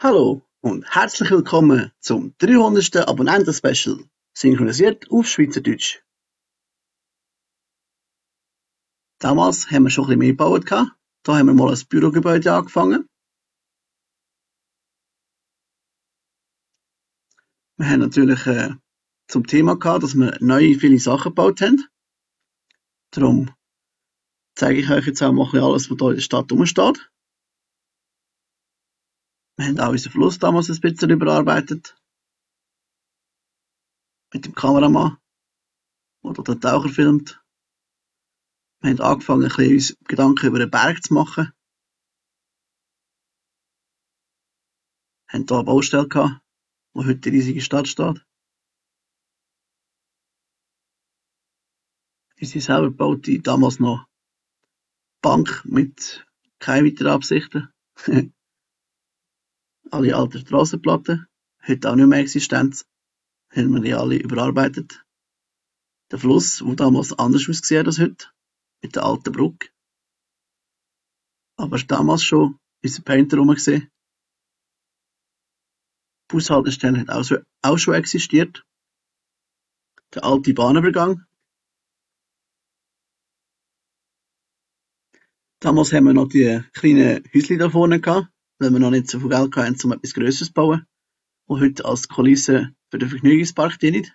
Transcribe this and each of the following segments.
Hallo und herzlich willkommen zum 300. Abonnenten-Special, synchronisiert auf Schweizerdeutsch. Damals haben wir schon ein bisschen mehr gebaut. Da haben wir mal ein Bürogebäude angefangen. Wir haben natürlich zum Thema gehabt, dass wir neue viele Sachen gebaut haben. Darum zeige ich euch jetzt auch mal alles, was hier in der Stadt rumsteht. Wir haben auch unseren Fluss damals ein bisschen überarbeitet. Mit dem Kameramann, der den Taucher filmt. Wir haben angefangen, ein bisschen uns Gedanken über den Berg zu machen. Wir haben hier eine Baustelle gehabt, wo heute die riesige Stadt steht. Unsere selber gebaute, damals noch Bank mit keinen weiteren Absichten. Alle alten Strassenplatten, heute auch nicht mehr existent, haben wir die alle überarbeitet. Der Fluss, der damals anders ausgesehen als heute, mit der alten Brücke. Aber damals schon unser Painter rum gesehen. Die Bushaltestelle hat auch schon existiert. Der alte Bahnübergang. Damals haben wir noch die kleinen Häuschen da vorne gehabt, weil wir noch nicht so viel Geld hatten, um etwas Grösseres zu bauen, die heute als Kulisse für den Vergnügungspark dienen.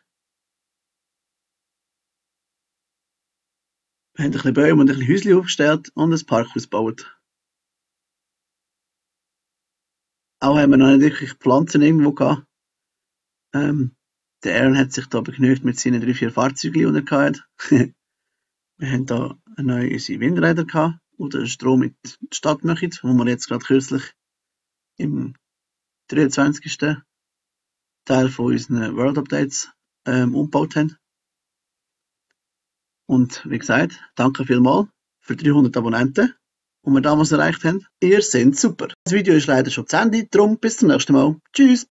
Wir haben ein bisschen Bäume und ein bisschen Häuschen aufgestellt und ein Parkhaus gebaut. Auch haben wir noch nicht wirklich Pflanzen irgendwo gehabt. Der Aaron hat sich da begnügt mit seinen 3-4 Fahrzeugen, die er hatte. Wir haben da neu unsere Windräder gehabt, die den Strom in die Stadt machen, wo wir jetzt gerade kürzlich im 23. Teil von unseren World Updates umgebaut haben. Und wie gesagt, danke vielmals für 300 Abonnenten, die wir damals erreicht haben. Ihr seid super. Das Video ist leider schon zu Ende, darum bis zum nächsten Mal. Tschüss!